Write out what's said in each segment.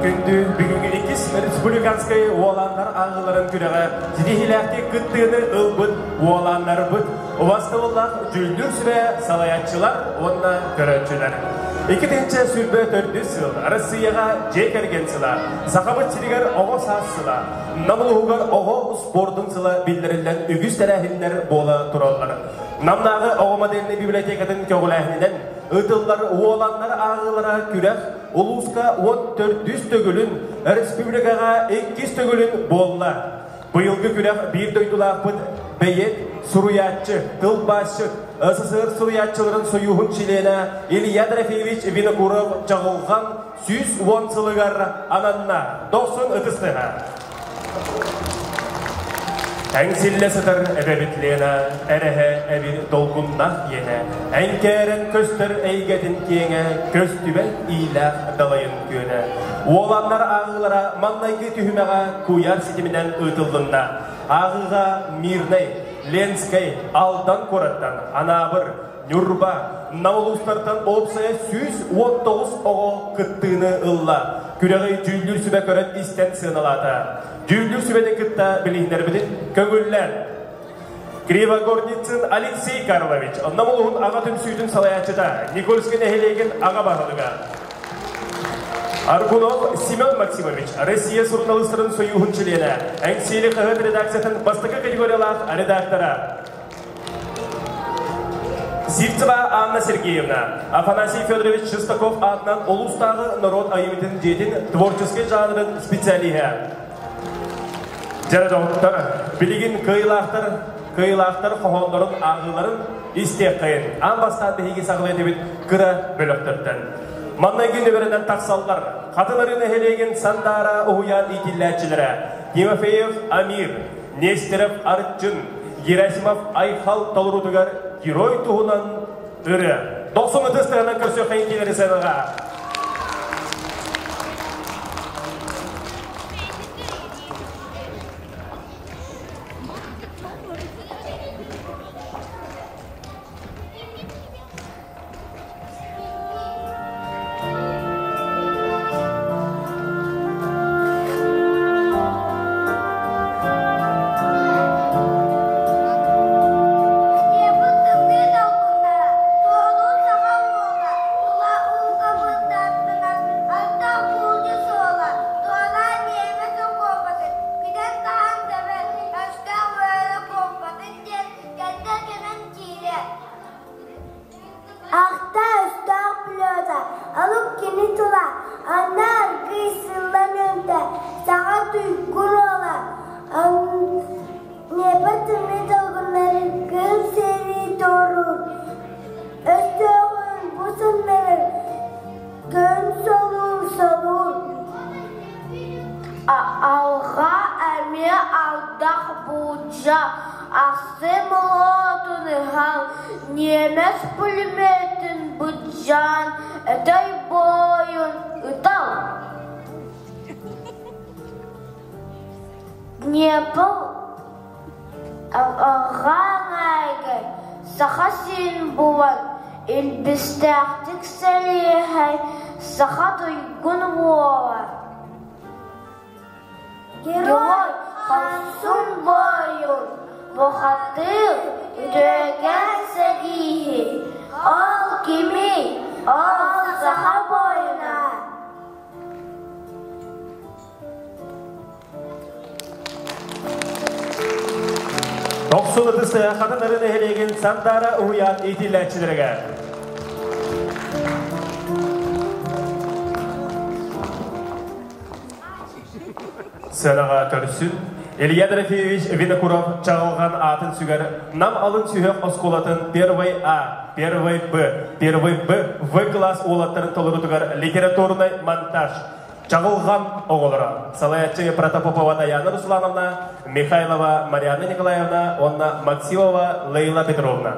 Күндү бүгүҥҥү иккис республиканскай уоланнар ааҕыыларын күрэҕэ ситиһиилээхтик кыттыыны ылбыт уоланнарбыт убастабыллаах дьүүллүүр сүбэ салайааччылар уонна көрөөччүлэр. 2024 сыл Россияҕа дьиэ кэргэн сыла, Сахабыт сиригэр оҕо саас сыла, Нам улууһугар оҕо спордун сыла биллэриллэн үгүс тэрээһиннэр буола тураллар. Намнааҕы оҕо модельнай библиотекатын көҕүлээһининэн ыытыллар уоланнар ааҕыылара күрэх улууска 14 төгүлүн, республикаҕа иккис төгүлүн буолла. Быйылгы күрэх биир дойдулаахпыт бэйиэт, суруйааччы, тылбаасчыт, СССР суруйааччыларын сойууһун чилиэнэ Илья Дорофеевич Винокуров Чаҕылҕан 110 сылыгар ананна. Дохсун ытыс тыаһа. Эҥсиллэ сытар эбэбит Лена, эрэһэ эбир долгуннах иэнэ, эҥкээрэн көстөр эйгэтин киэҥэ, көстүбэт иилээх далайын күөнэ. Уоланнар ааҕыылара маҥнайгы түһүмэҕэ куйаар ситиминэн ыытыллынна. Ааҕыыга Мирнэй, Ленскэй, Алдан куораттан Анаабыр, Ньурба, Нам улуустартан уопсайа 119 оҕо кыттыыны ылла. Күрэҕи дьүүллүүр сүбэ көрөн истэн сыаналаата. Дьүүллүүр сүбэни кытта билиһиннэрбитин көҥүллээн. Кривогорницын Алексей Карлович, Нам улууһун аҕа түмсүүтүн салайааччыта, Никольскай нэһилиэгин аҕа баһылыга. Аргунов Семен Максимович, Россия суруналыыстарын сойууһун чилиэнэ, Эҥсиэли хаһыат редакциятын бастакы категориялаах редактора. Сивцева Анна Сергеевна, Афанасий Федорович Шестаков аатынан улуустааҕы норуот айымньытын дьиэтин творческий жанрын специалиһа. Дьэ, доҕоттор, билигин кыайыылаахтар кыайыылаахтар хоһооннорун ааҕыыларын истиэххэйин. Аан бастаан биһиги саҕалыа этибит кыра бөлөхтөртөн. Маннайгы нөмеринэн тахсаллар Хатын Арыы нэһилиэгин Сандаара уһуйаан иитиллээччилэрэ Тимофеев Амир, Нестеров Арчын, Герасимов Айхал толоруутугар герой туһунан ырыа. Дохсун ытыс тыаһынан көрсүөххэйин киинэри сыанаҕа. Дьиэбит тымныы долгуннара, туолуу саха уола, тула ууга бырдааттынан, ардах буулдьа суола, туолаан ньиэмэс окуопатын, күтэн таһан тэбэн, өстөөх үөрэ куоппатын диэн кэрдэ кэмэн киирэр. Ахта өстөөх пилота, алып кини тула, анна аргыый сыллан өлдө, саха туйгун уола, Ньиэпэ тымныы долгуннарын кыыл сэрии туоруур, өстөөҕүн бу сыннарар, көн солуур солуур. Алҕа эмиэ ардах буулдьа ахсым оҕотун ыһан, ньиэмэс пулеметын быдьаан, өтөй буойун ытал. Днепр аҕаҥаайгай Саха сирин булан, илбистээхтик сэлиэһэй саха туйгун уола. Герой хорсун буойун, бухатыыр үтүөкэн сэрииһит, ол кимий, ол саха буойуна? Тохсун ытыс Хатын Ары нэһилиэгин Сандаара уһуйаан иитиллээччилэригэр. Сыанаҕа көрсүн Илья Дорофеевич Винокуров Чаҕылҕан аатын сүгэр Нам алын сүһүөх оскуолатын первый А, первый Б, первый Б, В класс уолаттарын толорутугар литературнай монтаж Чаҕылҕан оҕолоро салайааччы Протопопова Даяна Руслановна, Михайлова Марианна Николаевна уонна Максимова Лейла Петровна.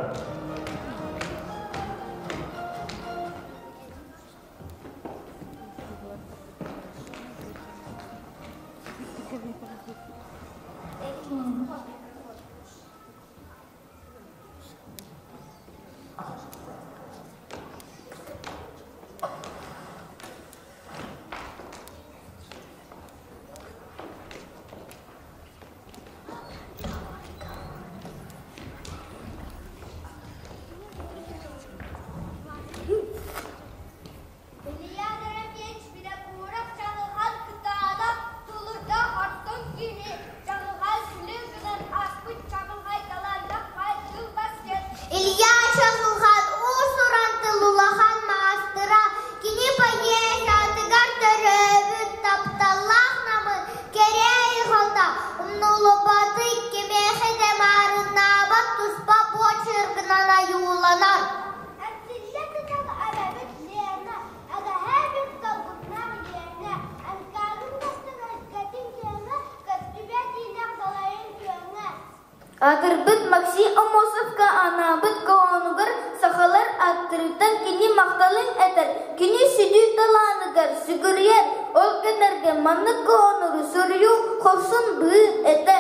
Афанасий Аммосовка анаабыт хоһоонугар сахалар ааттарыттан кини махталын этэр, кини сүдү талааныгар сүгүрүйэр, ол кэмнэргэ маннык хоһооннору суруйуу хорсун быһыы этэ.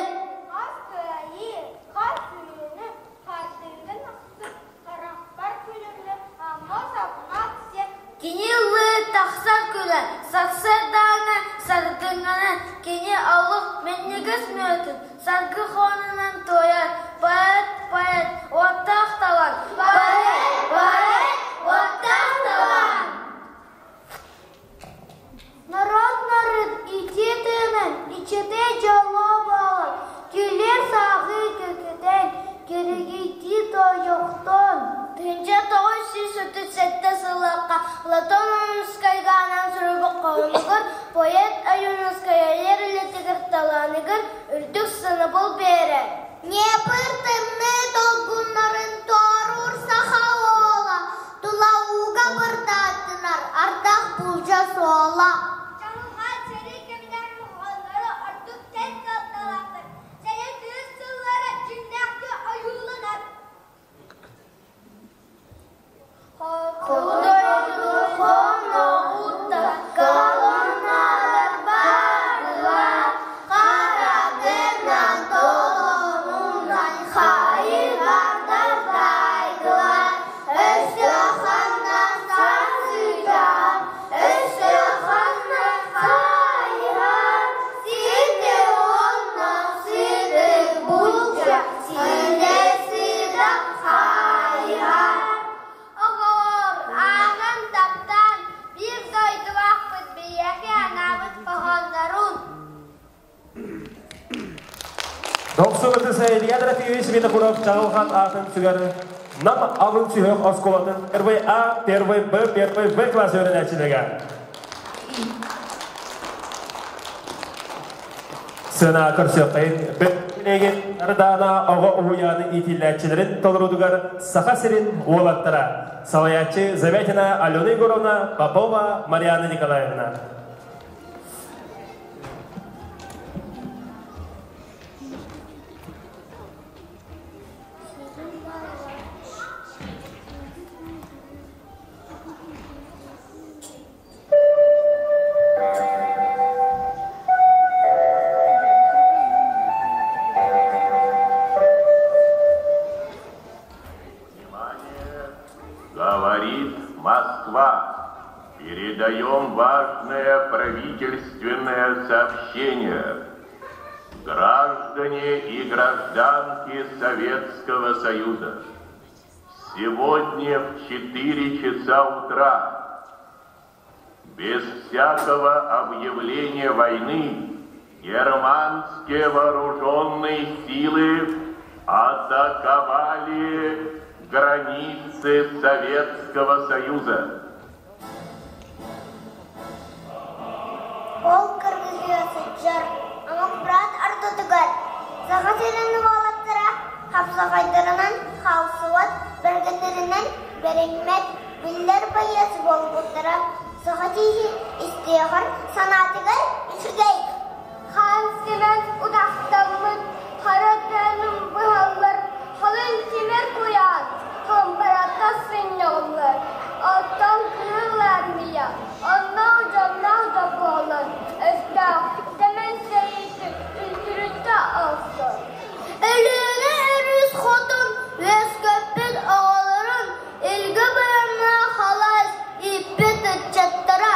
Хас кыайыы, хас үүнүү хардыытын ахсын харахпар күлүмнү Аммосов Максим Кини ыллыы тахсар күлэ, сарсыардааҥы саргыҥҥаны кини олох минньигэс мүөтүн саргы хоонунан туойар поэт, поэт, уоттаах талан, поэт, поэт, уоттаах талан! Народ нарыт ити тыынын, иччитэ дьоллоо буолан, күлэр сааҕы көкүтэн, кэрэгийдии тойохтон. 1937 сыллаахха Платон Ойуунускайга анаан суруйбут хоһоонугар поэт Ойуунускай айар үлэтигэр талааныгар үрдүк сыанабыл биэрэр. Днепр тымныы долгуннарын туоруур саха уола, тула ууга бырдааттынар ардах булдьа суола. Чаҕылхай сэрии кэмигэр хоһооннору ордук тэҥ суолталаахтар. Сэрии тыйыс сыллара дьиҥнээхтик ойууланар. Хотойду хонноҕуттан колонналар бардылар, харатынан толонунан хайыһардар тайдылар, өссө ханна сарсыйар, өссө ханна хайыһар, сити уонна сыты булча, сиде-сиде хайыһар. Оҕолор, ааҕан, таптаан, биир дойдулаахпыт биһиэхэ анаабыт хоһооннорун Дохсун Илья Дорофеевич Винокуров Чаҕылхан аатын сүгэр Нам алын сүһүөх оскуолатын первый А, первый Б, первый В класс үөрэнээччилэригэр. Сына көрсүөххэйин Билигин Ардаана оҕо уһуйааны иитиллээччилэрин толорутугар Саха сирин уолаттара салайааччы Замятина Алена Егоровна, Попова Марианна Николаевна. Внимание! Говорит Москва. Передаем важное правительственное сообщение. Граждане и гражданки Советского Союза, сегодня в 4 часа утра, без всякого объявления войны, германские вооруженные силы атаковали границы Советского Союза. Ол кыргыһыа сылдьар омук быраат ортотугар Саха сирин уолаттара хапсаҕайдарынан хаалсыбат, бэргэннэринэн бэриммэт биллэр байыас буолбуттара саха киһи истиэҕэр, санаатыгар үчүгэй. Хаан симэн утахтаммыт хара тыаным быһаллар, халыҥ тимир куйаан хампарата сынньаллар. Оттон Кыһыл Армия онноох дьонноох да буолан, өстөөх дэмэн сэриитин үлтүрүтэ охсор. Өлүөнэ өрүс хотун үөскэппит оҕолорун илгэ быйаҥнаах халаас ииппит ыччаттара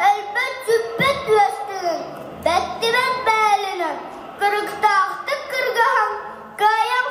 өлбөт-сүппэт үөстэрин бэттибэт бээлинэн кырыктаахтык кыргыһан кыайан.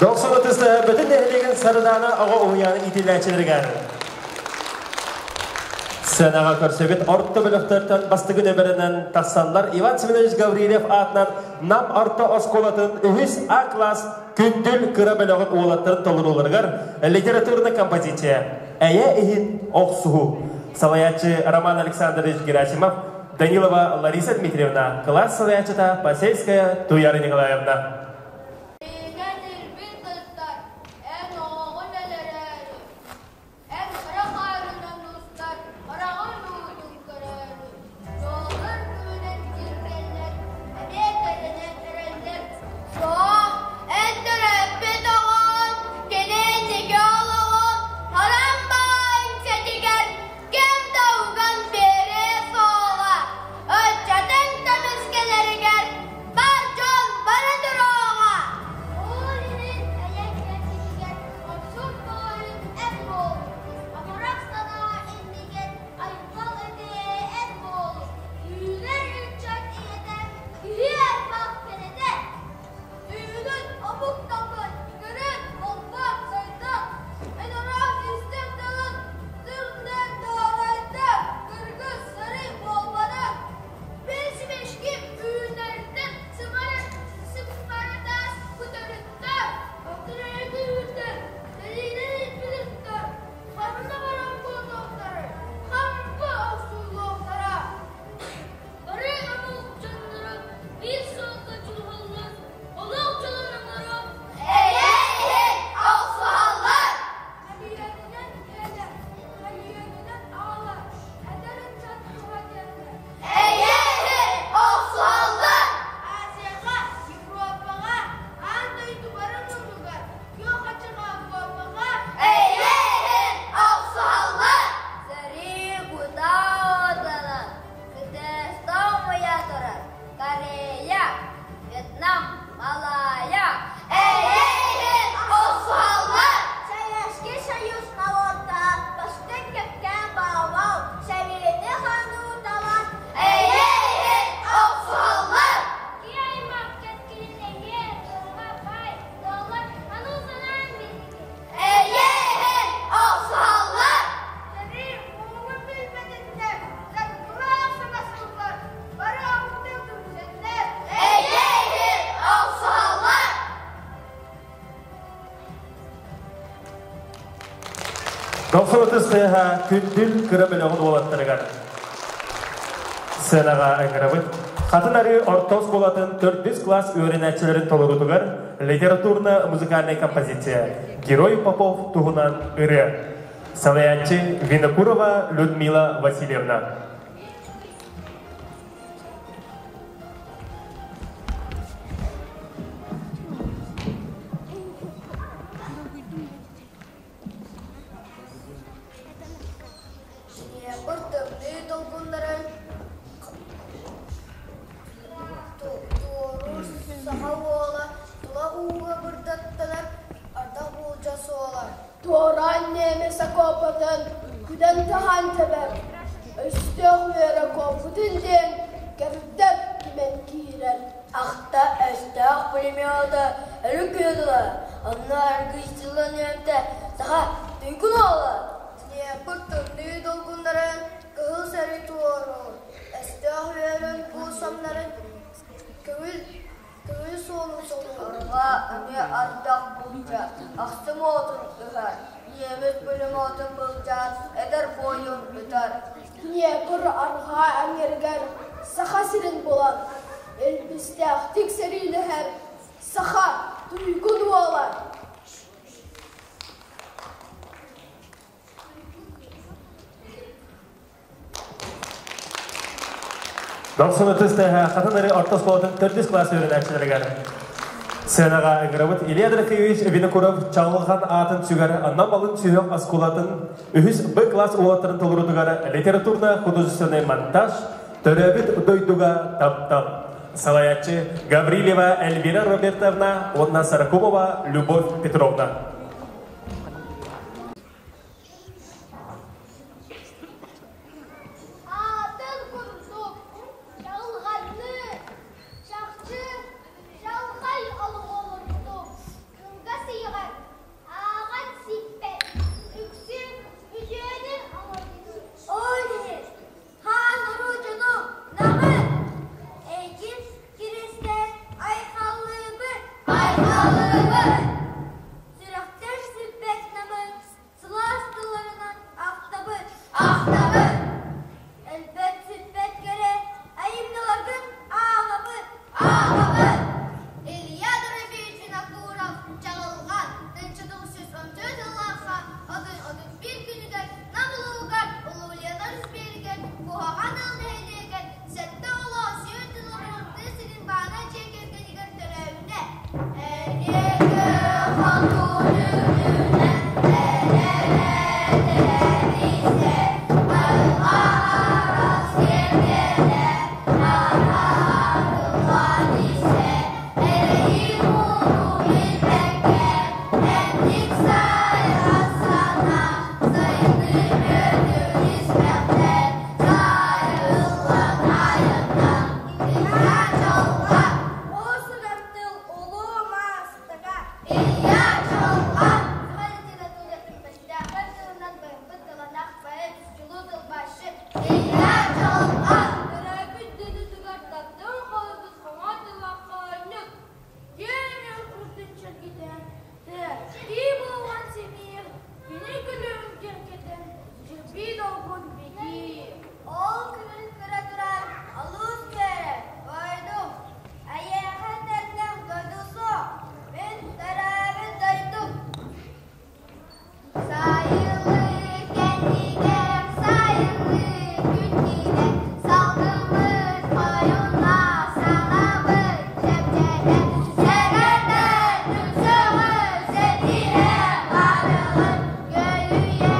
Дохсун ытыс бүтүн нэһилиэгин Сардаана оҕо уһуйаанын иитиллээччилэригэр. Сценаҕа көрсөбүт орто бөлөхтөртөн бастакы нөмеринэн тахсаллар Иван Семенович Гаврильев аатынан Нам орто оскуолатын үһүс А класс күндүл кыра бөлөҕүн уолаттарын толорууларыгар литературная композиция «Эйэ иһин охсуһуу» салайааччы Роман Александрович Герасимов, Данилова Лариса Дмитриевна, кылаас салайааччыта Посельская Туяра Николаевна. Миигин ирбит кыттар, эн оҕоҕун өлөрөөрү, эн кыра хаарынан устар хараҕын уутун көрөөрү, суоллар күнүнэн кииргэллэр, эмиэ кэлинэн эрэллэр. Суох, эн төрөппүт оҕон, кини инники олоҕун харам баайын сэтигэр ким да уган биэриэ суоҕа. Ыччатын көмүскэлэригэр бар дьон бары туруоҕа. Ол иһин эйэҥ кэннигэр хорсун буойун эн буол. Амарах санаа иннигэр айхал этиэ эн буол. Үүнэр ыччат ийэтэ киһи аймах кэрэтэ. Үүнүн омук тапын, көрүн, олбор, сайдан. Эн араас истиҥ тылын тырнан таһаарайда, кыргыз сарый буолбатах. Бэл сибэшки үүнэртэн сымаратаас көтөрүттэр, алтырайгы үүтэр, дэлиинэн илпилиттэр, ханна баран буолуохтары, хампы охсуллуохтара. Бары омук дьонноро биир суолга дьулуһаллар, олох дьолун оҥоро Эйэ иһин охсуһаллар! Мөлүйүөнүнэн кэлэр, мөлүйүөнүнэн аҕалар, эдэр ыччат туһа диэннэр. Эйэ иһин охсуһаллар! Азияҕа, Европаҕа, аан дойду бары муннугар, күөх ачаҕа Европаҕа Эйэ иһин охсуһаллар! Сэрии кутаа Кытайстан умайа турар Корея, Вьетнам, Малайя Эйэ иһин охсуһаллар! Советский Союз норуота бастыҥ кэптээн баабал, сэбиэни ханууталар Эйэ иһин охсуһаллар! Киһи аймах кэскилин эйэ, дьылҕа баай, доллар анал санаан биһиги. Эйэ иһин охсуһаллар! Сэрии муҥун билбэтиннэр, саргылаах саҥа сыллар, бары омуктар түмсэннэр. Эйэ иһин охсуһаллар! Дохсун ытыс тыаһа күндүл кыра бөлөҕүн уолаттарыгар. Сценаҕа ыҥырабыт. Хатын Арыы орто оскуолатын төрдүс класс үөрэнээччилэрин толоруутугар литературно-музыкальнай композиция «Герой Попов» туһунан ырыа. Салайааччы Винокурова Людмила Васильевна. Днепр тымныы долгуннарын туоруур саха уола тула ууга бырдаттанар ардах буулдьа суола. Туораан немец окопатын күдэн таһаан тэбэр, өстөөх үөрэ куоппутун диэн кэрдэр кимэн киирэр. Ахта өстөөх пулемета өлүк күөдүлэ, онно аргыйсылла нөмтэ саха туйгун уола. Днепр тымныы долгуннарын кыһыл сэри туоруур, өстөөх үөрүн куусамнарын көҥүл көҥүл суолун солуур. Арҕаа эмиэ ардах булдьа, ахсым уотун ыһар, немец пулеметун былдьаан эдэр буойун ытар. Днепр арҕаа эҥэригэр Саха сирин булан, илбистээхтик сэриилэһэр саха туйгун уола. Дохсун ытыс тыаһа Хатын Арыы орто оскуолатын төрдүс класс үөрэнээччилэригэр. Сценаҕа ыҥырабыт Илья Дорофеевич Винокуров Чаҕылхан аатын сүгэр Нам алын сүһүөх оскуолатын үһүс Б класс уолаттарын толоруутугар литературно-художественный монтаж Төрөөбүт дойдуга таптал. Салайааччы Гаврильева Эльвира Робертовна уонна Сорокумова Любовь Петровна. Аатын курдук чаҕылҕанныы, чахчы чалхай олоҕу олорбутум. Кылгас Айхаллыыбыт! Сүрэхтэр сүппэт намын сылаас тылларынан ахтабыт! Ахтабыт! Өлбөт сүппэт кэрэ айымньыларгын ааҕабыт! Ааҕабыт! Илья Дорофеевич Винокуров Чаҕылҕан 1914 сыллаахха 30-31 күнүгэр Нам улууһугар Улуу Лена Үспиэригэр Куһаҕан Ыал нэһилиэгэр сэттэ оҕолоох сүөһү тылларын тыа сирин баана дьиэ кэргэнигэр төрөөбүтэ. Эргэ хотун үрдүнэн эрэ-эрэ айылҕа араас киэргэлэ араарыллан истэ эрэйи-муну билбэккэ эмник сайа сана сайынны мөдү испэхтэр сайыллан айаннан Илья Чалҕа Уус-уран тыл улуу маастара Илья Чалҕа Саха литературатын бэстээхэй тылынан байбыт талааннаах поэт, чулуу тылбаасчыт Илья Чалҕа Төрөөбүт дойдутугар таптал холобут хоҥор тыллаахха оонньук, дьиэ курдун чэлгитэн, тыы буолан симиир, кини күлүгүн киэргэтэн, дьирбии долгун бигиир. Ол күнүн көрө турар олус үөрэр, дойдум, эйиэхэ тэрнэх дойду суох, мин төрөөбүт дойдум. Сайылык кэннигэр сайыҥҥы күн киирэр, салгыммыт хойунна, санаабыт чэпчээтэ, сэгэрдэр түмсөҕү сэтиһэ барылын, көлүйэ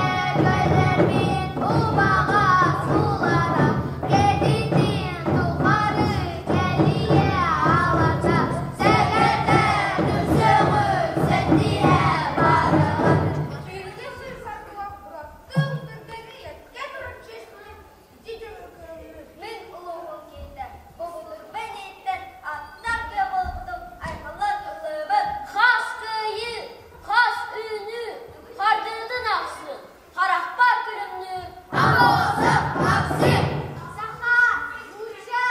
көлөрбүт убаҕас уулара, кэтитин тухары кэлиэ аларда, сэгэрдэр түмсөҕү сэтиһэ барылын. Бииргэ сырсардылар быраттым түргэни якка турар чиэспинэн ити дьону көрөммүн мин улууһум киһитэ бобулурбан иһиттэн аттаах тыа буолбутум айхаллан ыллыыбын. Хас кыайыы, хас үүнүү, хардыытын ахсын харахпар күлүмнүүр Аммосов Максим! Саха, нуучча,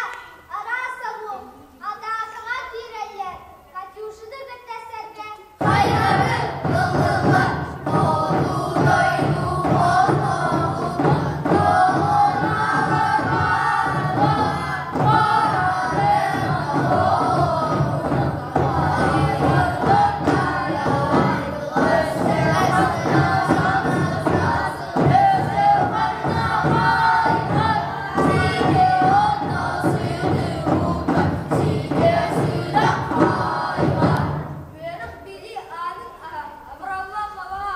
араас омук атаакаҕа киирэллэр, Катюшаны кытта сэргэ Хайыһары ыллылар, хоту дойду хотоҕуттан Үөрэх билии аанын аһар, абыраллаах абаҕа,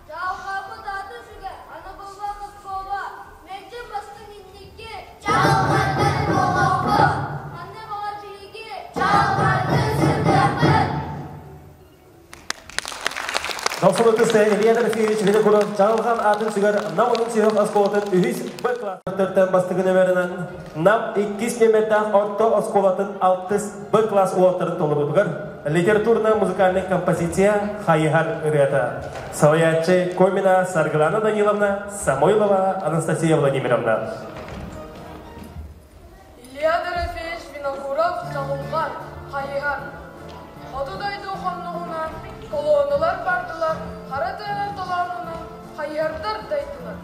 дьалҕаабыт аатын сүгэ, анабыллаах оскуола, мэлдьи бастыҥ инники, Чалҕардын олохпут, ханна баҕар биһиги, чалҕардын сырдыахпыт. Дохсун Илья Дорофеевич Винокуров Чаҕылхан аатын сүгэр Нам алын сүһүөх оскуолатын үһүс Б класс бастакы нөмеринэн Нам иккис нөмердээх орто оскуолатын алтыс Б класс уолаттарын толоруутугар литературно-музыкальнай композиция «Хайыһар ырыата». Салайааччы Комина Саргылана Даниловна, Самойлова Анастасия Владимировна. Илья Дорофеевич Винокуров Чаҕылҕан, Хайыһар. Хоту дойду хонноҕунан колонналар бардылар, хара тыанан толоонунан хайыһардар дайдылар.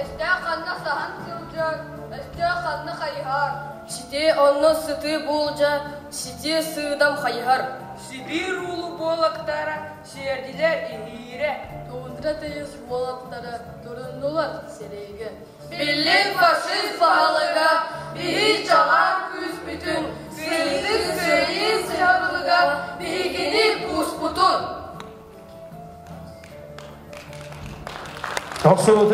Өстөөх ханна саһан сылдьар, өстөөх ханна хайыһар. Сити онно сытыы буулдьа, сити сыыдам хайыһар. Сибиир уулу буолактара, сиэрдилэр иһиирэ. Тундра тыйыс уолаттара туруннулар сэриигэ. Биллин фашист баһылыга биһи чаҕаан күүспүтүн, сырдык кыайыы сыһабылыгар биһигини кууспутун. Тохсун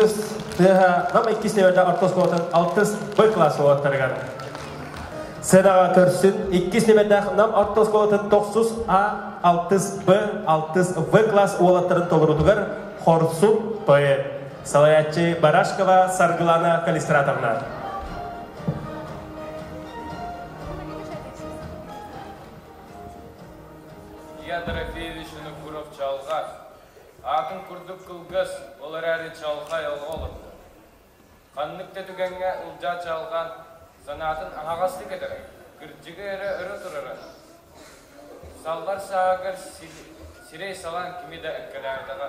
тыаһа Нам иккис нөмерде орто оскуолатын алтыс Б класс уолаттарыгар. Сценаҕа көрсүн иккис нөмердээх Нам орто оскуолатын тохсус А, алтыс Б, алтыс В класс уолаттарын толоруутугар хорсун поэт. Салайааччы Барашкова Саргылана Калистратовна. Илья Дорофеевич Винокуров Чалҕа. Аатын курдук кылгас, ол эрээри чалхай олоҕо олордо. Ханнык да түгэҥҥэ Ылдьаа Чалҕан санаатын аһаҕастык этэрэ, кырдьыгы эрэ өрө турара. Саллар сааһыгар сирэй салаан кими да эккэлээбэтэҕэ.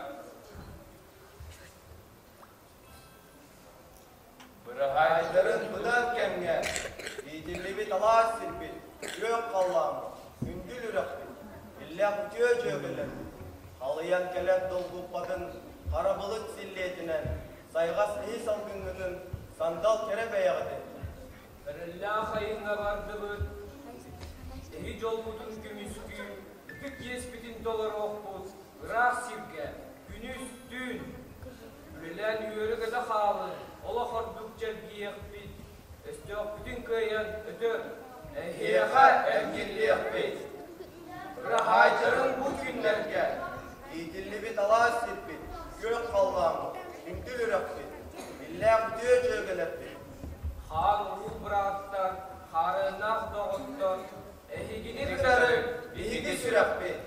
Быраһаайдарын быдан кэмҥэ иитиллибит алаас сирбит, күөх халлааммыт, күндүл үрэхпит, иллээх үтүө дьүөгэлэрбит, халыйан кэлэр долгуппатын хара былыт силлиэтинэн, сайҕас иһи салгыҥҥытын, сандал кэрэ бэйэҕитин. Эрэллээх айыҥҥа бардыбыт, эһи дьолбутун көмүскүү, ытык иэспитин толоруохпут, ыраах сиргэ, күнүс, түүн. Үлэлээн үөрэ-көтө хаалын, олох ордук чэлгийиэхпит, өстөөхпүтүн кыайан өтөр, эһиэхэ эргиллиэхпит. Быраһаайдарын бу күннэргэ иитиллибит алаас сирбит, күөх халлааммыт, күндүл үрэхпит, иллээх үтүө дьүөгэлэрбит. Хаан уруу бырааттар, хаарыаннаах доҕоттор, эһигини кытары биһиги сүрэхпит.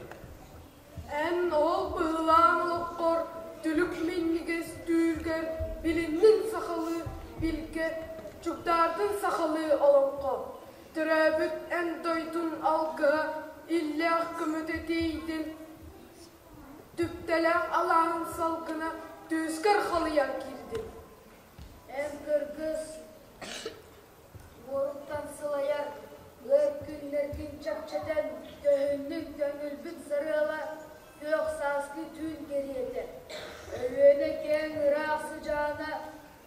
Эн ол быһылаан олоххор түлүк минньигэс түүлгэр билинниҥ сахалыы билгэ, чугдаардын сахалыы олоҥхо. Төрөөбүт эн дойдун алгыһа иллээх көмөтө тиийдин, түптэлээх алааһын салгына түөскэр халыйан киирдин. Эн кыргыс Уоруттан сылайар, ыар күннэргин чэпчэтэн, көһүннүҥ көҥүлбүт сарыала, күөх сааскы түүн кэриэтэ. Өлүөнэ киэҥ ыраах сыдьаана,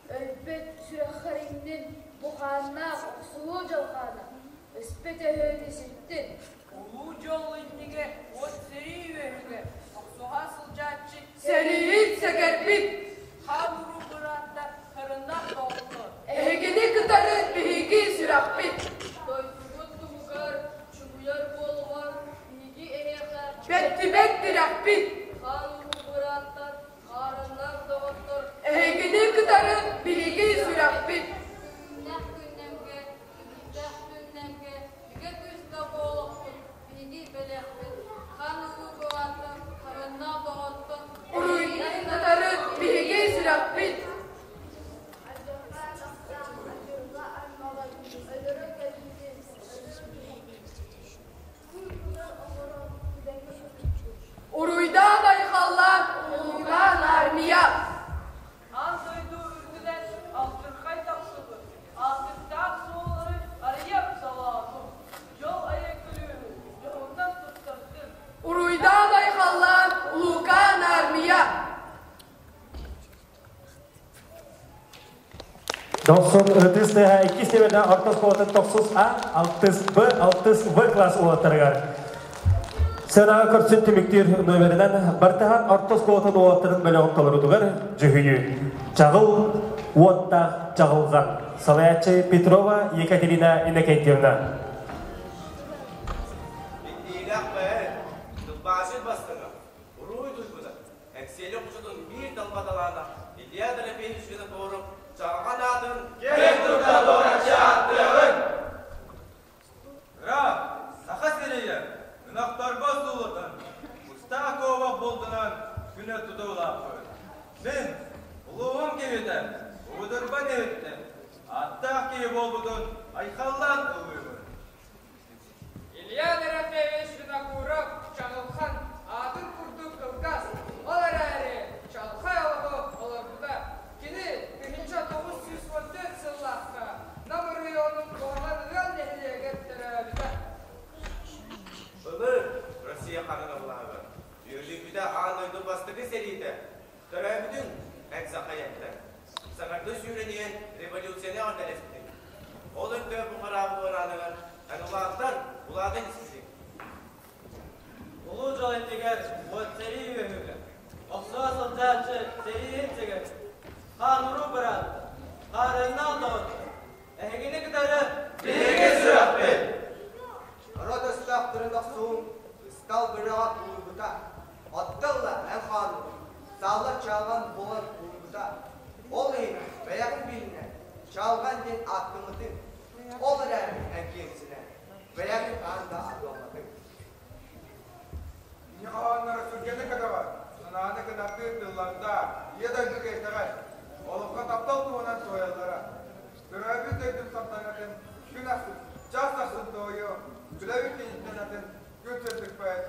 өлбөт сүрэххэр иҥнин, бу хааннаах охсуһуу дьалхаана, өспөт өһүөнү ситтин. Улуу дьол иннигэ уот сэрии үөһүгэр охсуһа сылдьааччы Сэрииһит сэгэрбит! Хаан уруу бырааттар харыннаах доҕоттор! Эһигини кытары биһиги сүрэхпит! Дойдубут туһугар чугуйар буолумаҥ, биһиги эһиэхэ Бэртибэт тирэхпит! Хаан уруу бырааттар, хаарыннаах доҕоттор! Эһигини кытары биһиги сүрэхпит! Күннээх күннэргэ, түбүктээх күннэргэ бигэ күүстээх олохпут, биһиги бэлэхпит. Хаан уруу бырааттар, харыннаах доҕоттор! Уруйдарын кытары биһиги сүрэхпит! Уруйдаан айхаллаан, улуугаан армия! Аан дойду үрдүнэн алдьархай тахсыбыт, аатырдаах суоллары арыйар салаатын, дьол айа күлүүһүн дьоһуннар туттардын. Уруйдаан айхаллаан, улуукаан армия! Дохсун ытыс тыаһа иккис түбэтэ орто оскуолатын тохсус А, алтыс Б, алтыс В класс уолаттарыгар. Сыанаҕа көрсүн түмүктүүр номерынан Бартыһаан орто оскуолатын уолаттарын бөлөҕүн толорутугар дьүһүйүү. Чаҕыл уоттаах чаҕылҕан. Салайааччы Петрова Екатерина Иннокентьевна. Биллиилээх бэйэ, тылбаасчыт бастыҥа, уруй туйгуна, Эҥсиэли оҥочотун биир талба талаана Илья Дорофеевич Винокуров чаҕылҕан аатын киэн тутта туораччы ааттыаҕыҥ! Ыраах Саха сирэйэ ынахтарба суулатан, кустаах куобах булдунан күнэ тута улааппыт. Мин улууһум киһитэ, Удурба нэһиттэн ааттаах киһи буолбутун айхаллаан ыллыыбын. Илья Дорофеевич Винокуров чаҕылхан аатын курдук кылгас, ол эрээри чалхай олоҕу олорбута. Кини 1914 сыллаахха Нам оройуонун Куһаҕан Ыал нэһилиэгэр төрөөбүтэ. Былыр Россия хаҥын былааҕа үөрдүйбүтэ аан дойду бастакы сэриитэ төрөөбүтүн эн сахайаттан саҥардыы сүүрэн иһэн революцияны эҕэрдэлэспитиҥ. Ол өйдөөх бу хараабы барааныгар эн улааттар, улаатан испитиҥ. Улуу дьол иннигэр уот сэрии үөһүгэр, охсуһа сылдьааччы сэрииһин сэгэр, хаан-уруу бырааттар, хаарыаннаах доҕоттор, эһигини кытары биһиги сүрэхпит! Норуот өстөөхтөрүн охсуһун ыстал бөрөҕө тулуйбута, оттон эн хаанын сааллар чаалҕан буолан уурбута. Ол иһин бэйэҕин билинэн, чаалҕан диэн ааттаммытыҥ. Ол эрээри эн киэҥсинэн, бэйэҕин хаан да ааттамматыҥ. Кини хоһоонноро сүргэни көтөҕөр, санааны кынаттыыр тыллардаах, Ийэ дойду кэйтэҕэй, олоххо таптал туһунан туойаллара. Төрөөбүт дойдум сардаҥатын күн ахсын, чаас ахсын туойуо, күлэбит киниттэн атын күн сырдык поэт.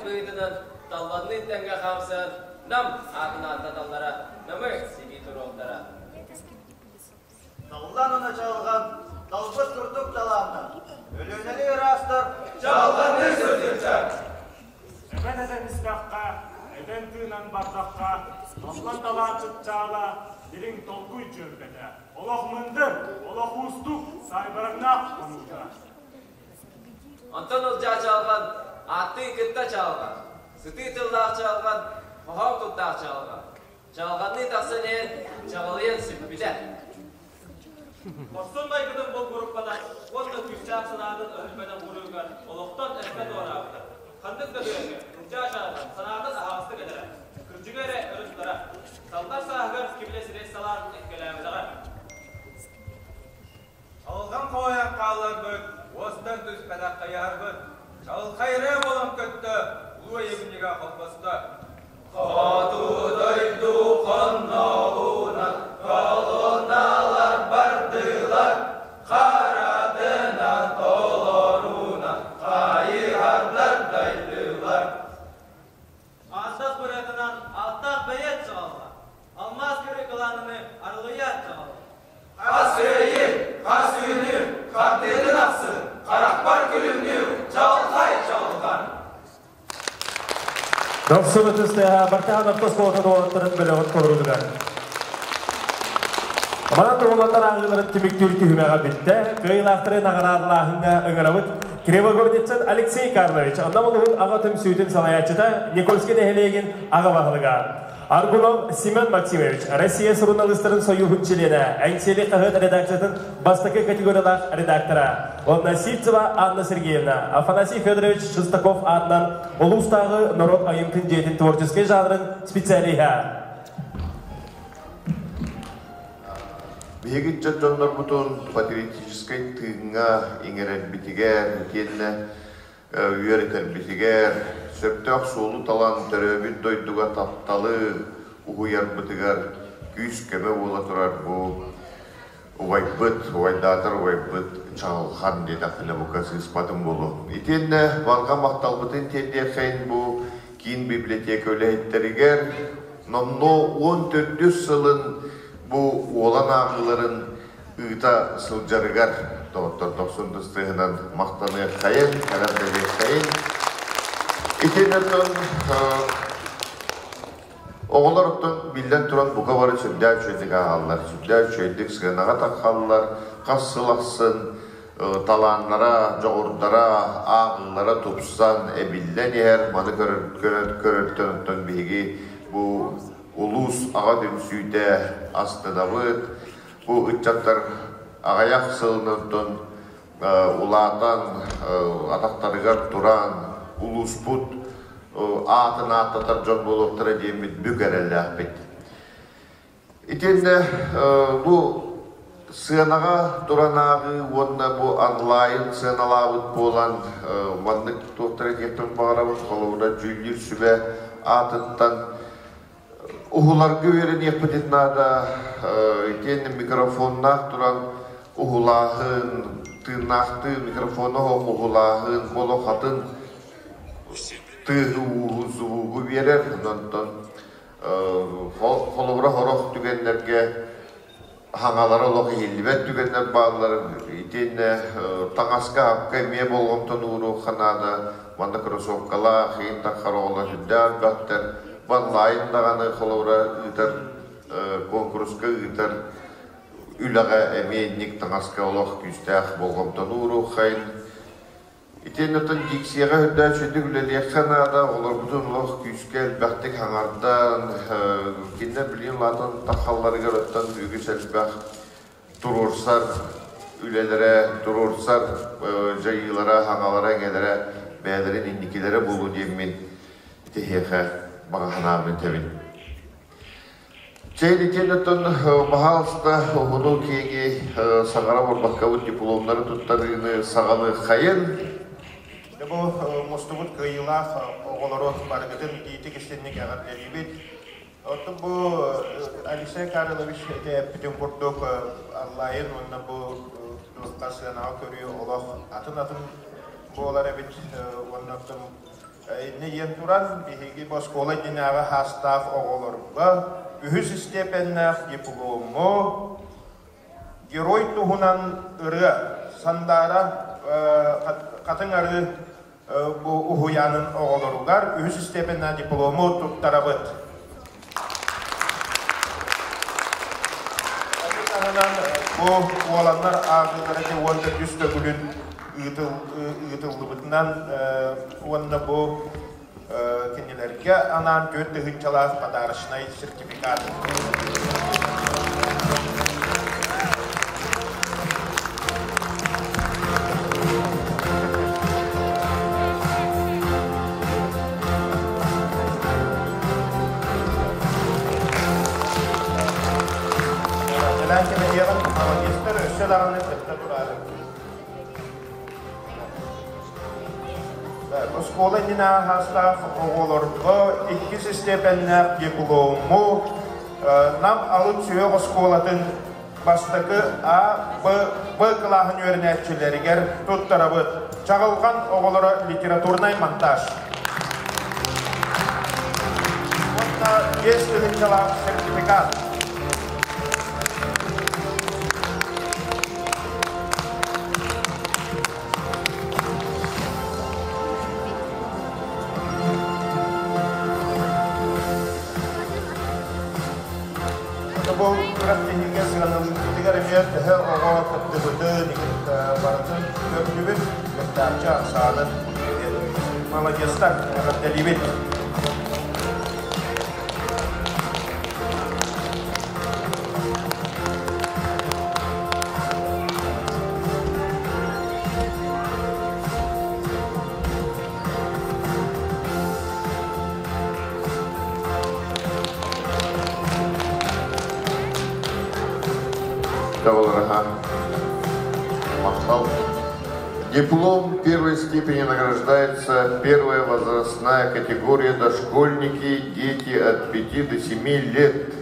быһыытынан Талланныын тэҥҥэ хаамсан Нам аатын ааттаталлара, Намы сибии туруохтара. Таллан уна чалҕан, талбыт курдук талааннар, Өлүөнэли ыраастар, чалҕанныы сылдьыччар. Эбэн этэн истэххэ, эбэн тыынан бардахха, Таллан талаан чыпчаала, дириҥ толкуй дьүөрбэтэ. Олох мындыр, олох уустук, саайбараҥнаах хонуута. Онтон Ылдьаа Чаалҕан ааттыын кытта чаалҕан, сытыы тыллаах чаалҕан, хоһоон куттаах чаалҕан. Чаалҕанныы тахсан иһэн чаҕылыйан сүппүтэ. Хорсун майгытын булгуруппатах уонна күүстээх санаатын өһүрбэтэх буруйугар олохтон эрдэ туораабыта. Ханнык да түгэҥҥэ Ылдьаа Чаалҕан санаатын аһаҕастык этэрэ, кырдьыгы эрэ өрө тутара. Саллар сааһыгар кибилэ сирэй салаан эккэлээбэтэҕэ. Чалҕан хоойон хаалларбыт, уостан түспэтэх хайыһарбыт, чаҕылхай ырыа буолан көттө, улуу айымньыга холбосто. Хоту дойду хонноҕунан колонналар бардылар, харатынан толорунан хайыһардар дайдылар. Ааттах бырыатынан ааттаах бэйиэт саҕалла, алмаас көрү кылааныны арылыйа саҕалла. Хас ыйы, хас үүнү, хардыытын ахсын, харахпар күлүмнүүр чаҕылхай чаҕылхан. Дохсун ытыстыаһа Бартахан орто оскуолатын уолаттарын бөлөҕүн толорутугар. Манан уолаттар ааҕыыларын түмүктүүр түһүмэҕэ бүттэ. Кыайыылаахтары наҕараадалааһыҥҥа ыҥырабыт. Кривогорницын Алексей Карлович, Нам улууһун аҕа түмсүүтүн салайааччыта, Никольский нэһилиэгин аҕа баһылыга. Аргунов Семен Максимович, Россия суруналыыстарын сойууһун чилиэнэ, Эҥсиэли хаһыат редакциятын бастакы категориялаах редактора. Уонна Сивцева Анна Сергеевна, Афанасий Федорович Шестаков аатынан улуустааҕы норуот айымтын дьиэтин творческой жанрын специалиһа. Биһиги ыччат дьоннорбутун патриотическай тыыҥҥа иҥэрэрбитигэр итиэннэ үөрэтэрбитигэр, сөптөөх суолу талан төрөөбүт дойдуга тапталы уһуйарбытыгар күүс-көмө буола турар бу убайбыт, убайдаатар убайбыт Чаҕылхан диэтэхпинэ бука сыыспатым буолуо. Итиэннэ барҕа махталбытын тиэрдиэххэйин бу киин библиотека үлэһиттэригэр номнуо 14-үс сылын бу уолан ааҕыыларын ыыта сылдьарыгар доҕоттор дохсун тыстыһынан махтаныаххайын, эҕэрдэлиэххэйин. Итинэн оҕолор оттон биллэн туран бука бары сүрдээх үчүгэйдик ааҕаллар, сүрдээх үчүгэйдик сыанаҕа таххаллар, хас сыл ахсын талааннара, дьоҕурдара, ааҕыылара тупсан, эбиллэн иһэр. Маны көрөр, көрөртөн оттон биһиги бу улуус аҕа түмсүүтэ астынабыт. Бу ыччаттар аҕыйах сылынан улаатан, атахтарыгар туран, улууспут аатын ааттатар дьон буолуохтара диэммит бүк эрэллээхпит. Итиэннэ бу сыанаҕа туран ааҕыы уонна бу онлайн сыаналаабыт буолан маннык туохтара диэхпин баҕарабын холобура дьүүллүүр сүбэ аатыттан Уһуларга үөрэниэхпитин наада, итиэннэ микрофоннаах туран уһулааһын, тыыннаахтыы микрофону уһулааһын, олох атын тыаһы-ууһу, звугу биэрэр. Онтон холобура сорох түгэннэргэ хаҥалара олох иһиллибэт түгэннэр бааллар. Итиэннэ таҥаска-апка эмиэ болҕомтону ууруохха наада. Манна кроссовкалаах, иин таххар оҕолор сүрдээх элбэхтэр. Онлайн даҕаны холобура ыытар куонкуруска ыытар үлэҕэ эмиэ инник таҥаска олох күүстээх болҕомтону ууруоххайын. Итиэннэ оттон дикцияҕа үрдээн үчүгэйдик үлэлиэххэ наада, оҕолорбутун олох күүскэ элбэхтик хаҥардан, кинилэр билигин улаатан таххалларыгар оттон үгүс элбэх туруорсар үлэлэрэ, туруорсар дьайыылара, хаҥалара-иҥэлэрэ бэйэлэрин инникилэрэ буолуо диэммин итиһиэхэ баҕа санаабын этэбин. Чэй итиэн оттон баһаалыста уһуну киэҥи саҥара барбаккабыт дипломнары туттарыыны саҕалыаххайын. Бу мустубут кыайыылаах оҕолору барыгытын итиитик-истинник эҕэрдэлиибит. Оттон бу Алексей Карлович ити эппитин курдук онлайн уонна бу туохха сыанаҕа көрүү олох атын-атын буолар эбит уонна оттон. Инньэ диэн туран, биһиги бу оскуола иннинээҕи саастаах оҕолорго үһүс истиэпэннээх диплому Герой туһунан ырыа Сандаара Хатыҥ Арыы бу уһуйаанын оҕолоругар үһүс истиэпэннээх диплому туттарабыт. Ону таһынан бу уоланнар ааҕыылара дьэ 13 төгүлүн ыытыллыбытынан уонна бу кинилэргэ анаан түөрт тыһыынчалаах подарочнай сертификат. Дьэлээн кэмэтиэҕин маладьыастар өссө даҕаны кытта тураары. Оскуола иннинээҕи саастаах оҕолорго иккис истиэпэннээх диплому Нам алын сүһүөх оскуолатын бастакы А, Б, Б кылааһын үөрэнээччилэригэр туттарабыт. Чаҕылҕан оҕолоро литературнай монтаж. Уонна 5 тыһыынчалаах сертификат. Бу күрэхтэһиигэ сыаналыырбытыгар эмиэ төһө оҕо кыттыбытын барытын көрдүбүт, кыттааччы ахсаанын Молодецтар, эҕэрдэлиибит! Махтал. Диплом первой степени награждается первая возрастная категория дошкольники, дети от 5 до 7 лет.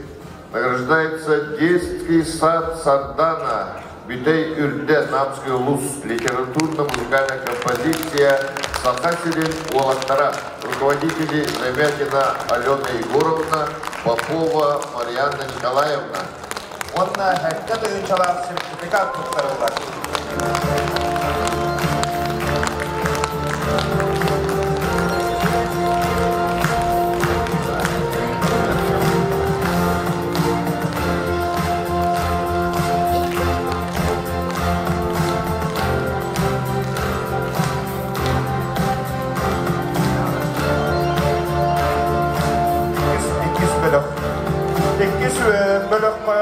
Награждается детский сад Сардана, Бүтэй Үрдэ, Намский улуус, литературно-музыкальная композиция Саха сирин уолаттара, руководители Замятина Алена Егоровна, Попова Марианна Николаевна. Уонна 7 тыһыынчалаах сертификат туттарыллар. Иккис бөлөх. Иккис бөлөххө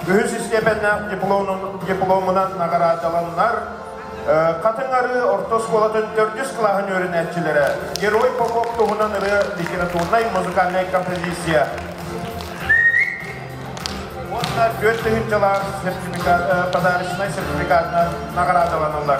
үһүс истиэпэннээх дипломунан наҕараадаланнар Хатыҥ Арыы орто оскуолатын төрдүс кылааһын үөрэнээччилэрэ Герой Попов туһунан ырыа литературнай музыкальнай композиция уонна 4 тыһыынчалаах сертификат, подарочнай сертификатынан наҕараадаланаллар.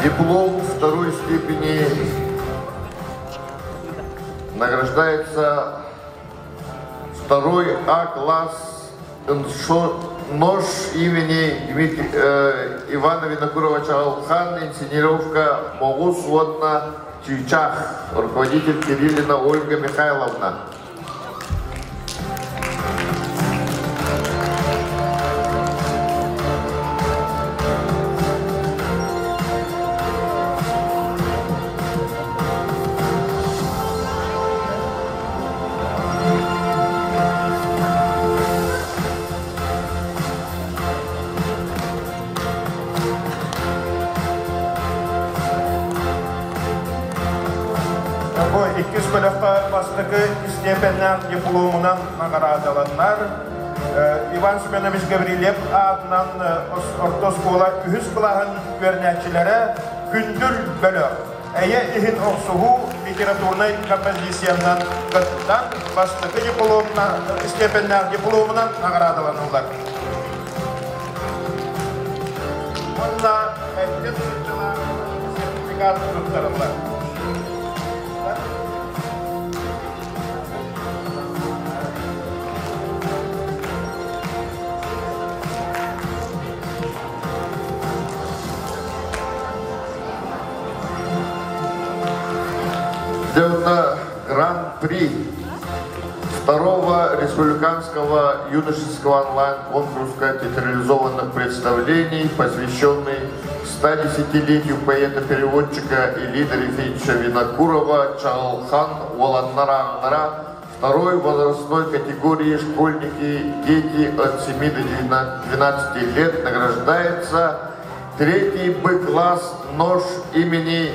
Диплом второй степени награждается второй А класс нож имени Дмитрия, Ивана Винокурова Чаҕылхан, инсценировка Моҕус уонна Чыычаах, руководитель Кириллина Ольга Михайловна. Бу иккис бөлөххө бастакы истиэпэннээх дипломунан наҕараадаланнар Иван Семенович Гаврильев аатынан орто оскуола үһүс кылааһын үөрэнээччилэрэ Күндүл бөлөх эйэ иһин охсуһуу литературнай композициянан кыттан бастакы дипломна степеннээх дипломунан наҕараадаланаллар. Уонна сертификат туттарыллар. Дьэ, Гран-при второго республиканского юношеского онлайн-конкурса театрализованных представлений, посвященный 110-летию поэта-переводчика и лидера Федича Винокурова Чалхан Уоланнара второй возрастной категории школьники, дети от 7 до 12 лет награждается третий Б-класс «Нож» имени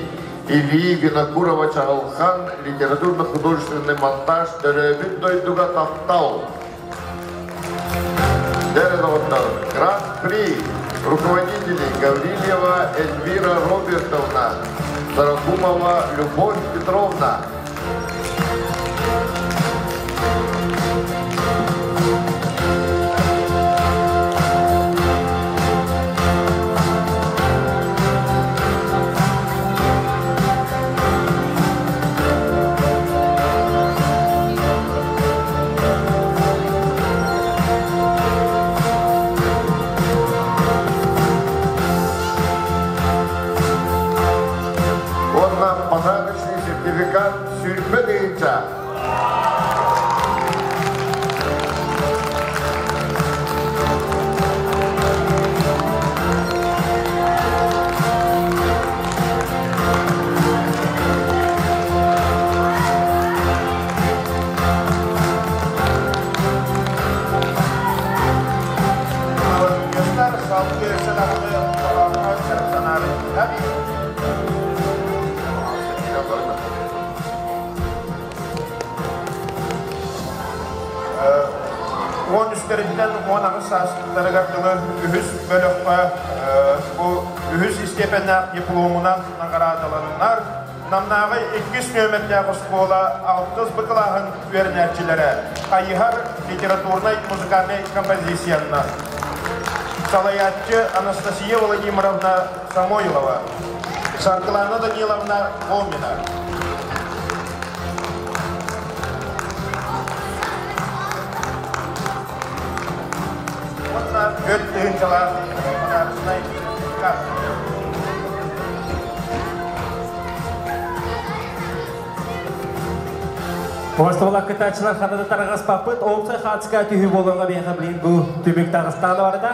Ильи Винокурова Чагалхан литературно-художественный монтаж «Төрөөбүт дойдуга таптал». Гран-при руководителей Гаврильева Эльвира Робертовна, Саракумова Любовь Петровна. Уонна подарочный сертификат сүүрбэ тыһыынча. Маладьыастар, салгыы өссө даҕаны хоһооҥҥо дьарыктанаары. 13-тэриттэн 18 саастарыгар дылы үһүс бөлөххө бу үһүс истиэпэннээх дипломунан наҕараадаланнар Намнааҕы иккис нүөмэрдээх оскуола алтыс Б кылааһын үөрэнээччилэрэ Хайыһар литературнай музыкальнай композицияннан салайааччы Анастасия Владимировна Самойлова, Саргылана Даниловна Фомина. Уонна түөрт тыһыынчалаах подарочнай сертификат. Остуолак кытааччылар ханада тараҕаспаппыт, олсай хаацка түһүү буолуоҕа биһиэхэ билигин бу түмүк таҕыстаана барда.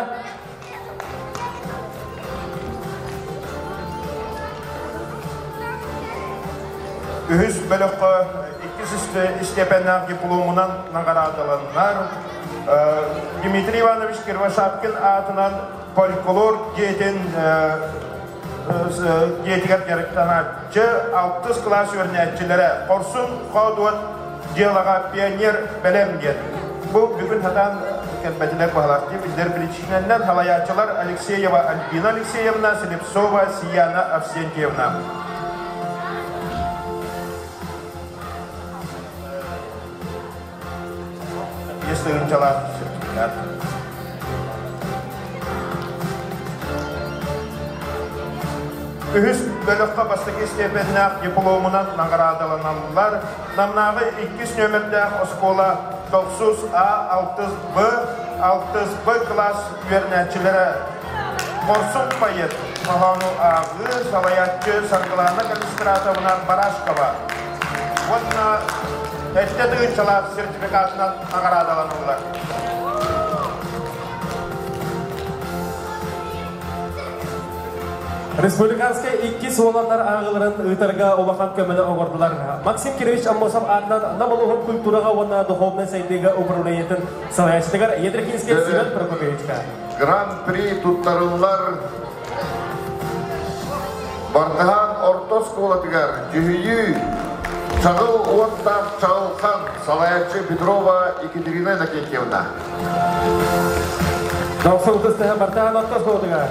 Үһүс бөлөххө иккис истиэпэннээх дипломунан наҕараадаланнар Дмитрий Иванович Кривошапкин аатынан фольклор дьиэтин дьиэтигэр дьарыктанааччы алтыс кылаас үөрэнээччилэрэ Хорсун хоодуот дьыалаҕа пионер бэлэм диэн. Бу бүгүн сатаан кэлбэтилэр баһылаахтыы биллэр причинэннэн салайааччылар Алексеева Альбина Алексеевна, Слепцова Сияна Авсентьевна. Биэс тыһыынчалаах сертификат. Үһүс бөлөххө бастакы степеннээх дипломунан наҕараадаланаллар Намнааҕы иккис нүөмэрдээх оскуола тохсус А алтыс Б алтыс Б кылаас үөрэнээччилэрэ Хорсун поэт хоһоону ааҕыы салайааччы Саргылаана Калистратовна Барашкова уонна сэттэ тыһыынчалаах сертификатынан наҕараадаланаллар. Республиканскай иккис уоланнар ааҕыыларын ыытарга улахан көмөнү оҥордулар. Максим Кирович Аммосов аатынан Нам улууһун культураҕа уонна духовнай сайдыыга управлениетын салайааччытыгар Едрихинскэй Семен Прокопьевичка. Гран-при туттарыллар Бартыһаан орто оскуолатыгар дьүһүйүү Чаҕыл уоттаах Чаҕылхан салайааччы Петрова Екатерина Иннокентьевна. Дохсун ытыстыһа Бартыһаан орто оскуолатыгар.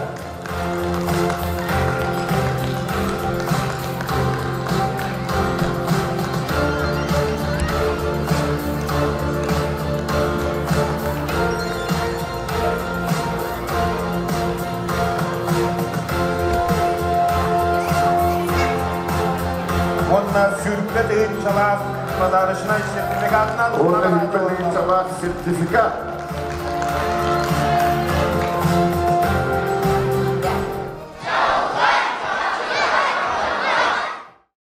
Уонна сүүрбэ тыһыынчалаах подарочнай сертификатынан Уонна сүүрбэ тыһыынчалаах сертификат.